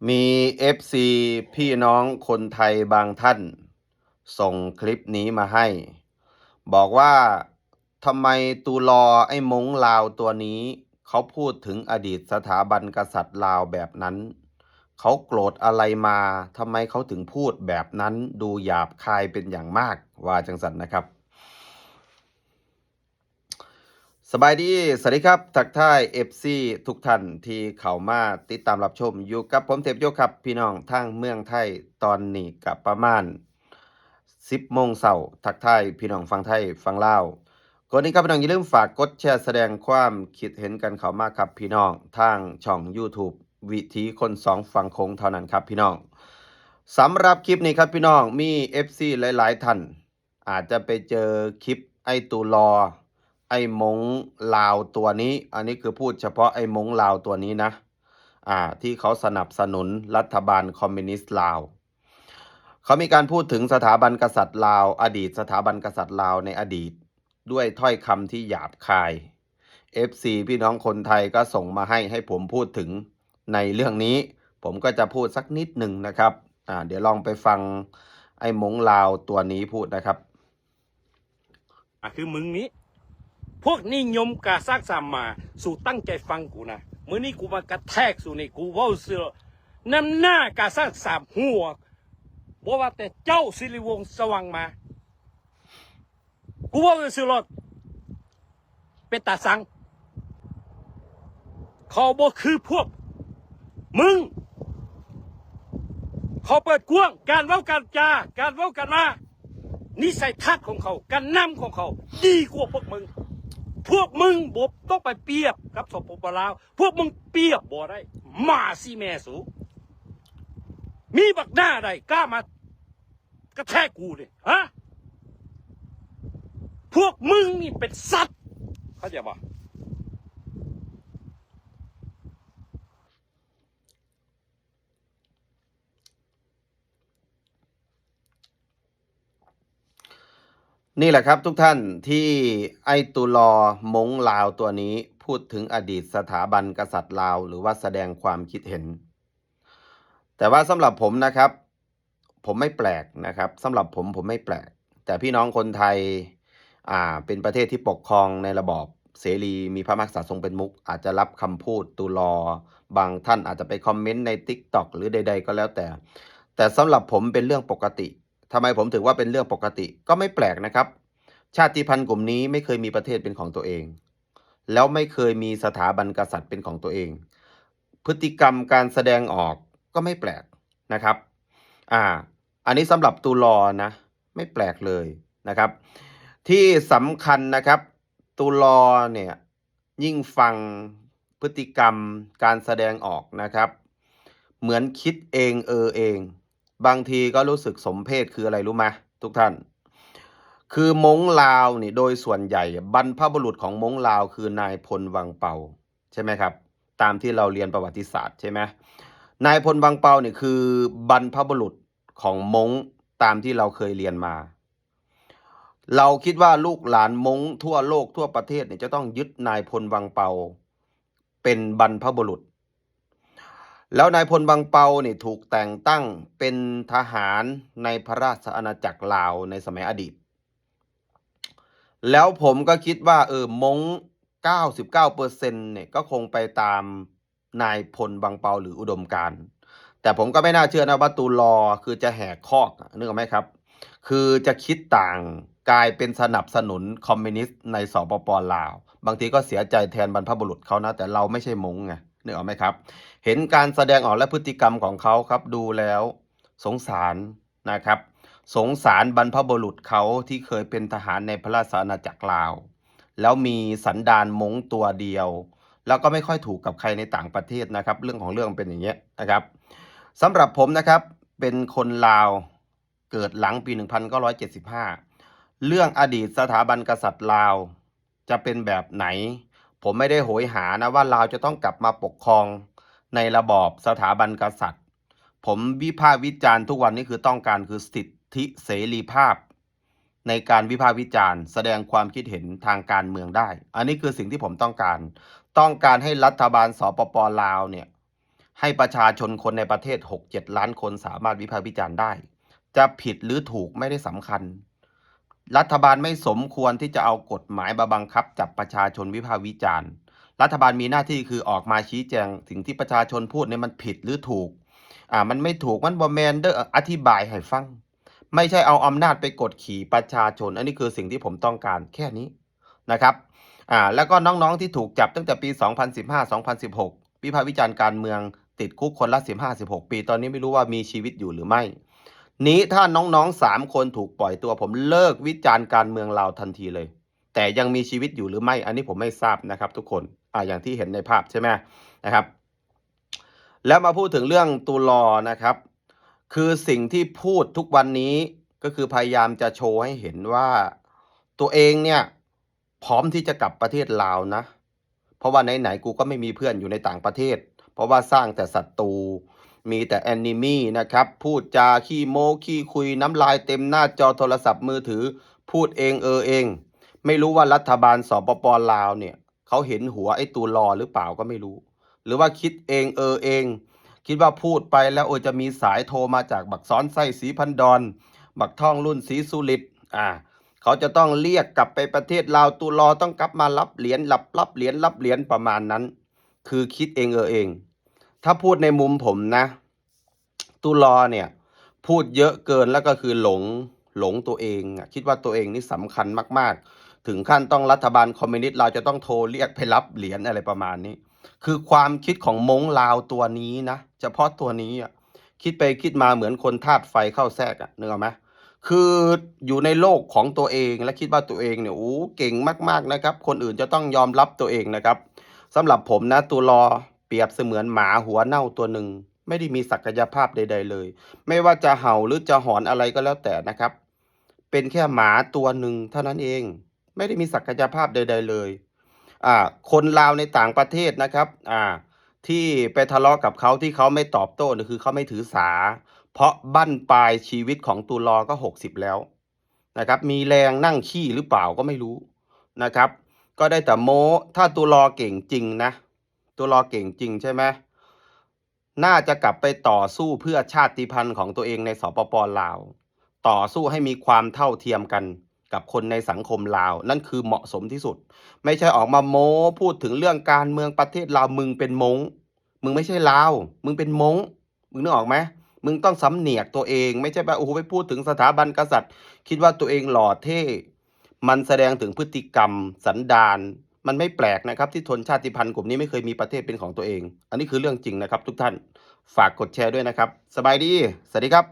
ມີເອັຟຊີພີ່ນ້ອງຄົນໄທບາງທ່ານສົ່ງຄລິບນີ້ມາໃຫ້ ບອກວ່າ ທຳໄມຕູລໍໄອ້ມົ້ງລາວຕົວນີ້ ເຂົາພູດເຖິງອະດີດສະຖາບັນກະສັດລາວແບບນັ້ນ? ເຂົາໂກດອະໄລມາ? ທຳໄມເຂົາເຖິງພູດແບບນັ້ນ? ດູຫຍາບຄາຍເປັນຢ່າງມາກ ວ່າຈັ່ງຊັ້ນນະຄັບ. ສະບາຍດີ ສະຫວັດດີຄັບ ທັກທາຍເອັຟຊີທຸກທ່ານທີ່ເຂົ້າມາຕິດຕາມຮັບຊົມ ຢູ່ກັບຜົມເທບໂຍຄັບ ພີ່ນ້ອງທາງເມືອງໄທ. ຕອນນີ້ກະປະມານສິບໂມງເຊົ້າ ທັກທາຍພີ່ນ້ອງຝັ່ງໄທຝັ່ງລາວ. ກ່ອນອື່ນຄັບ ພີ່ນ້ອງຢ່າລືມຝາກກົດແຊ ສະແດງຄວາມຄິດເຫັນກັນເຂົ້າມາຄັບ ພີ່ນ້ອງ ທາງຊ່ອງຢູທູບ ວິຖີຄົນສອງຝັ່ງໂຂງເທົ່ານັ້ນຄັບ ພີ່ນ້ອງ. ສຳລັບຄລິບນີ້ຄັບ ພີ່ນ້ອງ ມີເອັຟຊີຫຼາຍໆທ່ານ ອາດຈະໄປເຈີຄລິບໄອ້ຕູລໍ ໄອ້ມົ້ງລາວຕົວນີ້ ອັນນີ້ຄືພູດສະເພາະໄອ້ມົ້ງລາວຕົວນີ້ນະ ອ່າ ທີ່ເຂົາສະໜັບສະໜູນລັດຖະບານຄອມມິວນິດລາວ. ເຂົາມີການພູດເຖິງສະຖາບັນກະສັດລາວ, ອະດີດສະຖາບັນກະສັດລາວໃນອະດີດ ດ້ວຍຖ້ອຍຄຳທີ່ຫຍາບຄາຍ. ເອັຟຊີພີ່ນ້ອງຄົນໄທກໍສົ່ງມາໃຫ້ ໃຫ້ຜົມພູດເຖິງໃນເລື່ອງນີ້ ຜົມກໍຈະພູດສັກນິດໜຶ່ງນະຄັບ. ອ່າ ດຽວລອງໄປຟັງໄອ້ມົ້ງລາວຕົວນີ້ພູດນະຄັບ. ອ່ະ ຄືມຶງນີ້ ພວກນິຍົມກາສ້າງສາມມາ ສູຕັ້ງໃຈຟັງກູນະ. ມື້ນີ້ກູມາກະແທກສູນີ້ ກູເວົ້າຊື່ ນຳໜ້າກາສ້າງສາມຫົວ ບໍ່ວ່າແຕ່ເຈົ້າສິລິວົງ ສະຫວ່າງມາ ກູເວົ້າຊື່ໂລດ ເປັນຕາຊັງ. ເຂົາບໍ່ຄືພວກມຶງ ເຂົາເປີດກວ້າງ ການເວົ້າການຈາ ການເວົ້າການມາ ນິໄສທັດຂອງເຂົາ ການນຳຂອງເຂົາ ດີກວ່າພວກມຶງ. ພວກມຶງບໍ່ຕ້ອງໄປປຽບກັບ ສປປ ລາວ ພວກມຶງປຽບບໍ່ໄດ້ ໝາຊິແມ່ສູ ມີບັກໜ້າໃດກ້າມາ ກະແທກກູນີ້ ຮະ? ພວກມຶງນີ້ເປັນສັດ ເຂົ້າໃຈບໍ່? ນີ້ແຫຼະຄັບທຸກທ່ານ ທີ່ໄອ້ຕູລໍມົ້ງລາວຕົວນີ້ ພູດເຖິງອະດີດສະຖາບັນກະສັດລາວ ຫຼືວ່າສະແດງຄວາມຄິດເຫັນ. ແຕ່ວ່າສຳລັບຜົມນະຄັບ ຜົມໄມ່ແປກນະຄັບ ສຳລັບຜົມ ຜົມໄມ່ແປກ. ແຕ່ພີ່ນ້ອງຄົນໄທ ອ່າ ເປັນປະເທດທີ່ປົກຄອງໃນລະບອບເສລີ ມີພະມະຫາກະສັດຊົງເປັນມຸກ ອາດຈະຮັບຄຳພູດຕູລໍ ບາງທ່ານອາດຈະໄປຄອມເມັນໃນຕິກຕັອກ ຫຼືໃດໆກໍແລ້ວແຕ່. ແຕ່ສຳລັບຜົມເປັນເລື່ອງປົກກະຕິ. ທຳໄມຜົມເຖິງວ່າເປັນເລື່ອງປົກກະຕິ? ກໍໄມ່ແປກນະຄັບ ຊາດຕິພັນກຸ່ມນີ້ໄມ່ເຄີຍມີປະເທດເປັນຂອງຕົວເອງ ແລ້ວໄມ່ເຄີຍມີສະຖາບັນກະສັດເປັນຂອງຕົວເອງ. ພຶດຕິກຳການສະແດງອອກກໍໄມ່ແປກນະຄັບ. ອ່າ ອັນນີ້ສຳລັບຕູລໍນະ ໄມ່ແປກເລີຍນະຄັບ. ທີ່ສຳຄັນນະຄັບ ຕູລໍເນີ້ຍ ຍິ່ງຟັງພຶດຕິກຳການສະແດງອອກນະຄັບ ເໝືອນຄິດເອງເອີເອງ. ບາງທີກໍຮູ້ສຶກສົມເພດ ຄືອະໄລຮູ້ມະທຸກທ່ານ? ຄືມົ້ງລາວນີ້ ໂດຍສ່ວນໃຫຍ່ບັນພະບຸລຸດຂອງມົ້ງລາວຄືນາຍພົນວັງເປົາ ໃຊ່ໄໝຄັບ? ຕາມທີ່ເຮົາຮຽນປະຫວັດຕິສາດໃຊ່ໄໝ? ນາຍພົນວັງເປົານີ້ຄືບັນພະບຸລຸດຂອງມົ້ງ ຕາມທີ່ເຮົາເຄີຍຮຽນມາ. ເຮົາຄິດວ່າລູກຫຼານມົ້ງທົ່ວໂລກທົ່ວປະເທດນີ້ ຈະຕ້ອງຍຶດນາຍພົນວັງເປົາເປັນບັນພະບຸລຸດ. ແລ້ວນາຍພົນວັງເປົານີ້ ຖືກແຕ່ງຕັ້ງເປັນທະຫານໃນພະລາຊະອານາຈັກລາວໃນສະໄໝອະດີດ. ແລ້ວຜົມກໍຄິດວ່າ ເອີ ມົ້ງເກົ້າສິບເກົ້າເປີເຊັນນີ້ ກໍຄົງໄປຕາມນາຍພົນວັງເປົາ ຫຼື ອຸດົມການ. ແຕ່ຜົມກໍໄມ່ໜ້າເຊື່ອນະວ່າ ຕູລໍຄືຈະແຫກຄອກ ນຶກອອກໄໝຄັບ? ຄືຈະຄິດຕ່າງ ກາຍເປັນສະໜັບສະໜູນຄອມມິວນິດໃນ ສປປ ລາວ. ບາງທີກໍເສຍໃຈແທນບັນພະບຸລຸດເຂົານະ ແຕ່ເຮົາໄມ່ໃຊ່ມົ້ງໄງ ນຶກອອກໄໝຄັບ? ເຫັນການສະແດງອອກ ແລະ ພຶດຕິກຳຂອງເຂົາຄັບ ດູແລ້ວສົງສານນະຄັບ ສົງສານບັນພະບຸລຸດເຂົາທີ່ເຄີຍເປັນທະຫານໃນພະລາຊະອານາຈັກລາວ ແລ້ວມີສັນດານມົ້ງຕົວດຽວ ແລ້ວກໍໄມ່ຄ່ອຍຖືກກັບໃຄໃນຕ່າງປະເທດນະຄັບ. ເລື່ອງຂອງເລື່ອງເປັນຢ່າງເງີ້ຍນະຄັບ. ສຳລັບຜົມນະຄັບ ເປັນຄົນລາວ ເກີດຫຼັງປີໜຶ່ງພັນເກົ້າຮ້ອຍເຈັດສິບຫ້າ ເລື່ອງອະດີດສະຖາບັນກະສັດລາວຈະເປັນແບບໃດ ຜົມໄມ່ໄດ້ໂຫຍຫານະວ່າລາວຈະຕ້ອງກັບມາປົກຄອງໃນລະບອບສະຖາບັນກະສັດ. ຜົມວິພາກວິຈານທຸກວັນນີ້ ຄືຕ້ອງການຄືສິດທິເສລີພາບໃນການວິພາກວິຈານ ສະແດງຄວາມຄິດເຫັນທາງການເມືອງໄດ້. ອັນນີ້ຄືສິ່ງທີ່ຜົມຕ້ອງການ. ຕ້ອງການໃຫ້ລັດຖະບານ ສປປ ລາວ ເນ່ຍ ໃຫ້ປະຊາຊົນຄົນໃນປະເທດ ຫົກເຈັດລ້ານຄົນ ສາມາດວິພາກວິຈານໄດ້. ຈະຜິດຫຼືຖືກໄມ່ໄດ້ສຳຄັນ. ລັດຖະບານໄມ່ສົມຄວນທີ່ຈະເອົາກົດໝາຍມາບັງຄັບຈັບປະຊາຊົນວິພາກວິຈານ. ລັດຖະບານມີໜ້າທີ່ຄືອອກມາຊີ້ແຈງ ສິ່ງທີ່ປະຊາຊົນພູດນີ້ມັນຜິດຫຼືຖືກ. ອາ ມັນໄມ່ຖືກ, ມັນບໍ່ແມ່ນເດີ້, ອະທິບາຍໃຫ້ຟັງ. ໄມ່ໃຊ່ເອົາອຳນາດໄປກົດຂີ່ປະຊາຊົນ. ອັນນີ້ຄືສິ່ງທີ່ຜົມຕ້ອງການແຄ່ນີ້ນະຄັບ. ອາ ແລ້ວກໍນ້ອງໆທີ່ຖືກຈັບຕັ້ງແຕ່ປີສອງພັນສິບຫ້າ ສອງພັນສິບຫົກ ວິພາກວິຈານການເມືອງ ຕິດຄຸກຄົນລະສິບຫ້າ ສິບຫົກປີ, ຕອນນີ້ໄມ່ຮູ້ວ່າມີຊີວິດຢູ່ຫຼືໄມ່. ນີ້ ຖ້ານ້ອງໆສາມຄົນຖືກປ່ອຍຕົວ, ຜົມເລີກວິຈານການເມືອງລາວທັນທີເລີຍ. ແຕ່ຍັງມີຊີວິດຢູ່ຫຼືໄມ່ ອັນນີ້ຜົມໄມ່ຊາບນະຄັບທຸກຄົນ. ອາ ຢ່າງທີ່ເຫັນໃນພາບໃຊ່ໄໝນະຄັບ. ແລ້ວມາພູດເຖິງເລື່ອງຕູລໍນະຄັບ. ຄືສິ່ງທີ່ພູດທຸກວັນນີ້ ກໍຄືພະຍາຍາມຈະໂຊໃຫ້ເຫັນວ່າ ຕົວເອງເນ່ຍ ພ້ອມທີ່ຈະກັບປະເທດລາວນະ. ເພາະວ່າໄຫນໆ ກູກໍໄມ່ມີເພື່ອນຢູ່ໃນຕ່າງປະເທດ, ເພາະວ່າສ້າງແຕ່ສັດຕູ, ມີແຕ່ enemy ນະຄັບ. ພູດຈາຂີ້ໂມ້ຂີ້ຄຸຍ, ນ້ຳລາຍເຕັມໜ້າຈໍໂທລະສັບມືຖື, ພູດເອງເອີເອງ. ໄມ່ຮູ້ວ່າລັດຖະບານ ສປປ ລາວເນ່ຍ ເຂົາເຫັນຫົວໄອ້ຕູລໍຫຼືເປົ່າກໍໄມ່ຮູ້ ຫຼືວ່າຄິດເອງເອີເອງ, ຄິດວ່າພູດໄປແລ້ວ ເອີ ຈະມີສາຍໂທມາຈາກບັກສອນໄຊ ສີພັນດອນ, ບັກທອງລຸນ ສີສຸລິດ. ອາ ເຂົາຈະຕ້ອງລຽກກັບໄປປະເທດລາວ, ຕູລໍຕ້ອງກັບມາຮັບຫຼຽນ, ຮັບ ຮັບຫຼຽນ, ຮັບຫຼຽນ ປະມານນັ້ນ. ຄືຄິດເອງເອີເອງ. ຖ້າພູດໃນມຸມຜົມນະ, ຕູລໍເນ່ຍ ພູດເຍອະເກີນ ແລ້ວກໍຄືຫຼົງ, ຫຼົງຕົວເອງອະ, ຄິດວ່າຕົວເອງນີ້ສຳຄັນມາກໆ ເຖິງຂັ້ນຕ້ອງລັດຖະບານຄອມມິວນິດລາວຈະຕ້ອງໂທລຽກໄປຮັບຫຼຽນ ອະໄລປະມານນີ້. ຄືຄວາມຄິດຂອງມົ້ງລາວຕົວນີ້ນະ, ສະເພາະຕົວນີ້ອະ, ຄິດໄປຄິດມາເໝືອນຄົນທາດໄຟເຂົ້າແຊກອະ, ນຶກອອກໄໝ? ຄືຢູ່ໃນໂລກຂອງຕົວເອງ ແລະ ຄິດວ່າຕົວເອງເນ່ຍ ໂອ້ ເກັ່ງມາກໆນະຄັບ, ຄົນອື່ນຈະຕ້ອງຍອມຮັບຕົວເອງນະຄັບ. ສຳລັບຜົມນະ, ຕູລໍປຽບສະເໝືອນໝາຫົວເນົ່າຕົວໜຶ່ງ, ໄມ່ໄດ້ມີສັກກະຍະພາບໃດໆເລີຍ. ໄມ່ວ່າຈະເຫົ່າ ຫຼື ຈະຫອນອະໄລກໍແລ້ວແຕ່ນະຄັບ, ເປັນແຄ່ໝາຕົວໜຶ່ງເທົ່ານັ້ນເອງ, ໄມ່ໄດ້ມີສັກກະຍະພາບໃດໆເລີຍ. ອາ ຄົນລາວໃນຕ່າງປະເທດນະຄັບ ອາ ທີ່ໄປທະເລາະກັບເຂົາ ທີ່ເຂົາໄມ່ຕອບໂຕ້ນີ້ ຄືເຂົາໄມ່ຖືສາ, ເພາະບັ້ນປາຍຊີວິດຂອງຕູລໍກໍຫົກສິບແລ້ວນະຄັບ, ມີແຮງນັ່ງຂີ້ຫຼືເປົ່າກໍໄມ່ຮູ້ນະຄັບ, ກໍໄດ້ແຕ່ໂມ້. ຖ້າຕູລໍເກັ່ງຈິງນະ, ຕູລໍເກັ່ງຈິງໃຊ່ໄໝ? ໜ້າຈະກັບໄປຕໍ່ສູ້ເພື່ອຊາດຕິພັນຂອງຕົວເອງໃນ ສປປ ລາວ, ຕໍ່ສູ້ໃຫ້ມີຄວາມເທົ່າທຽມກັນກັບຄົນໃນສັງຄົມລາວ, ນັ້ນຄືເໝາະສົມທີ່ສຸດ. ໄມ່ໃຊ່ອອກມາໂມ້ ພູດເຖິງເລື່ອງການເມືອງປະເທດລາວ. ມຶງເປັນມົ້ງ, ມຶງໄມ່ໃຊ່ລາວ, ມຶງເປັນມົ້ງ, ມຶງນຶກອອກໄໝ? ມຶງຕ້ອງສຳນຽກຕົວເອງ, ໄມ່ໃຊ່ແບບ ໂອ້ໂຫ ໄປພູດເຖິງສະຖາບັນກະສັດ, ຄິດວ່າຕົວເອງຫຼໍ່ເທ່. ມັນສະແດງເຖິງພຶດຕິກຳ, ສັນດານ. ມັນໄມ່ແປກນະຄັບ ທີ່ຊົນຊາດຕິພັນກຸ່ມນີ້ໄມ່ເຄີຍມີປະເທດເປັນຂອງຕົວເອງ. ອັນນີ້ຄືເລື່ອງຈິງນະຄັບທຸກທ່ານ. ຝາກກົດແຊດ້ວຍນະຄັບ. ສະບາຍດີ. ສະຫວັດດີຄັບ.